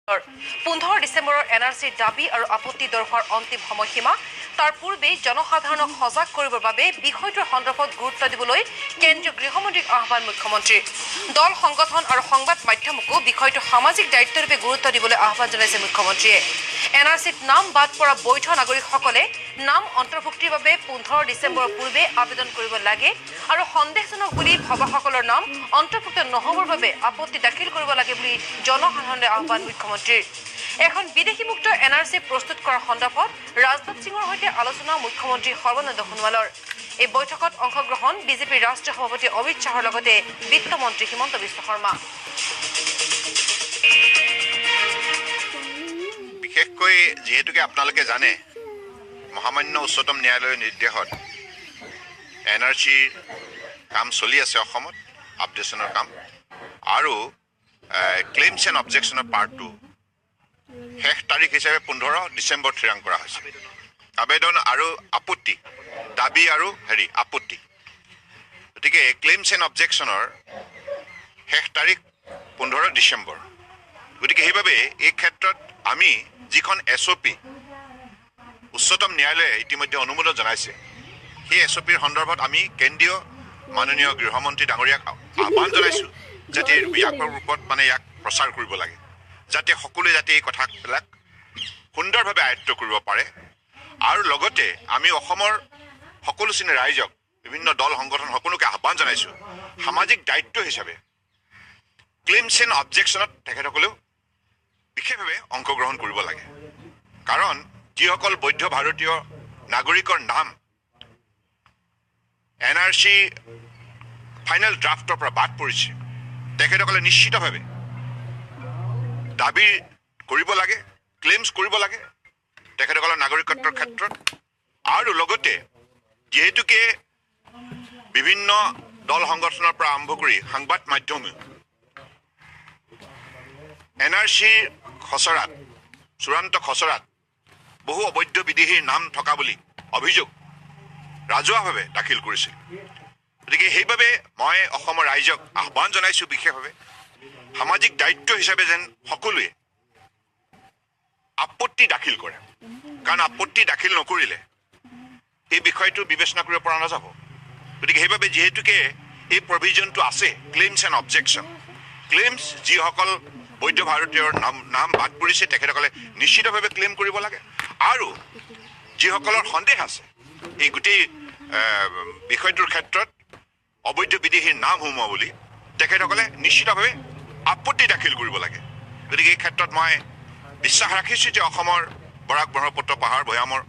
15 ডিচেম্বৰৰ এনআৰচিৰ দাবী আৰু আপত্তি দৰ্শোৱাৰ অন্তিম সময়সীমা। তাৰ পূৰ্বেই জনসাধাৰণক সজাগ কৰিবৰ বাবে বিষয়টোৰ সন্দৰ্ভত গুৰুত্ব দিবলৈ কেন্দ্ৰীয় গৃহমন্ত্ৰীক আহ্বান মুখ্যমন্ত্ৰীৰ। দল সংগঠন আৰু সংবাদ মাধ্যমকো বিষয়টো সামাজিক দায়িত্বৰূপে গুৰুত্ব দিবলৈ আহ্বান জনাইছে মুখ্যমন্ত্ৰীয়ে। এনআৰচিত নাম বাদ পৰা বৈধ নাগৰিকসকলে নাম অন্তৰ্ভুক্তিৰ বাবে 15 ডিচেম্বৰৰ পূৰ্বে আবেদন কৰিব লাগে আৰু সন্দেহজনক বুলি ভবাসকলৰ নাম অন্তৰ্ভুক্ত নহ'বৰ বাবে আপত্তি দাখিল কৰিব লাগে বুলি জনসাধাৰণলৈ আহ্বান মুখ্যমন্ত্ৰীৰ। এখন বিদেশীমুক্ত এনআৰচি প্ৰস্তুত কৰাৰ সন্দৰ্ভত ৰাজনাথ সিঙৰ সৈতে আলোচনা মুখ্যমন্ত্ৰী সৰ্বানন্দ সোণোৱালৰ। এই বৈঠকত অংশগ্ৰহণ বিজেপিৰ ৰাষ্ট্ৰীয় সভাপতি অমিত শ্বাহৰ লগতে বিত্তমন্ত্ৰী হিমন্ত বিশ্ব শৰ্মা। বিশেষকৈ যিহেতুকে আপোনালোকে জানে, মহামান্য উচ্চতম ন্যায়ালয়ৰ নিৰ্দেশত এন আৰ চিৰ কাম চলি আছে অসমত, আপডেশ্যনৰ কাম আৰু ক্লেইমছ এণ্ড অবজেকশ্যনৰ পাৰ্টটো শেষ তাৰিখ হিচাপে 15 ডিচেম্বৰ থিৰাং কৰা হৈছে। আবেদন আৰু আপত্তি, দাবী আৰু আপত্তি, গতিকে ক্লেইমছ এণ্ড অবজেকশ্যনৰ শেষ তাৰিখ 15 ডিচেম্বৰ। গতিকে সেইবাবে এই ক্ষেত্ৰত আমি যিখন এছ অ' পি উচ্চতম ন্যায়ালয়ে ইতিমধ্যে অনুমোদন জনাইছে, সেই এছ অ' পিৰ সন্দৰ্ভত আমি কেন্দ্ৰীয় মাননীয় গৃহমন্ত্ৰী ডাঙৰীয়াক আহ্বান জনাইছোঁ যাতে ব্যাপক ৰূপত মানে ইয়াক প্ৰচাৰ কৰিব লাগে, যাতে সকলোৱে যাতে এই কথাবিলাক সুন্দৰভাৱে আয়ত্ব কৰিব পাৰে। আৰু লগতে আমি অসমৰ সকলো শ্ৰেণীৰ ৰাইজক, বিভিন্ন দল সংগঠন সকলোকে আহ্বান জনাইছোঁ সামাজিক দায়িত্ব হিচাপে ক্লেইমছ এণ্ড অবজেকশ্যনত তেখেতসকলেও বিশেষভাৱে অংশগ্ৰহণ কৰিব লাগে। কাৰণ যিসকল বৈধ ভাৰতীয় নাগৰিকৰ নাম এন আৰ চি ফাইনেল ড্ৰাফ্টৰ পৰা বাদ পৰিছে, তেখেতসকলে নিশ্চিতভাৱে দাবী কৰিব লাগে, ক্লেইমছ কৰিব লাগে তেখেতসকলৰ নাগৰিকত্বৰ ক্ষেত্ৰত। আৰু লগতে যিহেতুকে বিভিন্ন দল সংগঠনৰ পৰা আৰম্ভ কৰি সংবাদ মাধ্যমেও এন আৰ চিৰ খচৰাত, চূড়ান্ত খচৰাত বহু অবৈধ বিদেশীৰ নাম থকা বুলি অভিযোগ ৰাজহুৱাভাৱে দাখিল কৰিছিল। গতিকে সেইবাবে মই অসমৰ ৰাইজক আহ্বান জনাইছোঁ বিশেষভাৱে সামাজিক দায়িত্ব হিচাপে যেন সকলোৱে আপত্তি দাখিল কৰে। কাৰণ আপত্তি দাখিল নকৰিলে এই বিষয়টো বিবেচনা কৰিব পৰা নাযাব। গতিকে সেইবাবে যিহেতুকে এই প্ৰভিজনটো আছে ক্লেইমছ এণ্ড অবজেকশ্যন, ক্লেইমছ যিসকল বৈধ ভাৰতীয়ৰ নাম বাদ পৰিছে তেখেতসকলে নিশ্চিতভাৱে ক্লেইম কৰিব লাগে। আৰু যিসকলৰ সন্দেহ আছে এই গোটেই বিষয়টোৰ ক্ষেত্ৰত অবৈধ বিদেশীৰ নাম সোমোৱা বুলি, তেখেতসকলে নিশ্চিতভাৱে আপত্তি দাখিল কৰিব লাগে। গতিকে এই ক্ষেত্ৰত মই বিশ্বাস ৰাখিছোঁ যে অসমৰ বৰাক, ব্ৰহ্মপুত্ৰ, পাহাৰ, ভৈয়ামৰ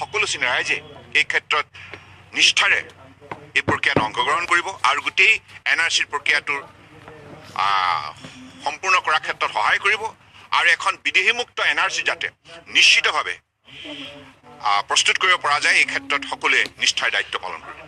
সকলো শ্ৰেণীৰ ৰাইজে এই ক্ষেত্ৰত নিষ্ঠাৰে এই প্ৰক্ৰিয়াত অংশগ্ৰহণ কৰিব আৰু গোটেই এন আৰ চিৰ প্ৰক্ৰিয়াটোৰ সম্পূৰ্ণ কৰাৰ ক্ষেত্ৰত সহায় কৰিব আৰু এখন বিদেশীমুক্ত এন আৰ চি যাতে নিশ্চিতভাৱে প্ৰস্তুত কৰিব পৰা যায় এই ক্ষেত্ৰত সকলোৱে নিষ্ঠাৰ দায়িত্ব পালন কৰিব।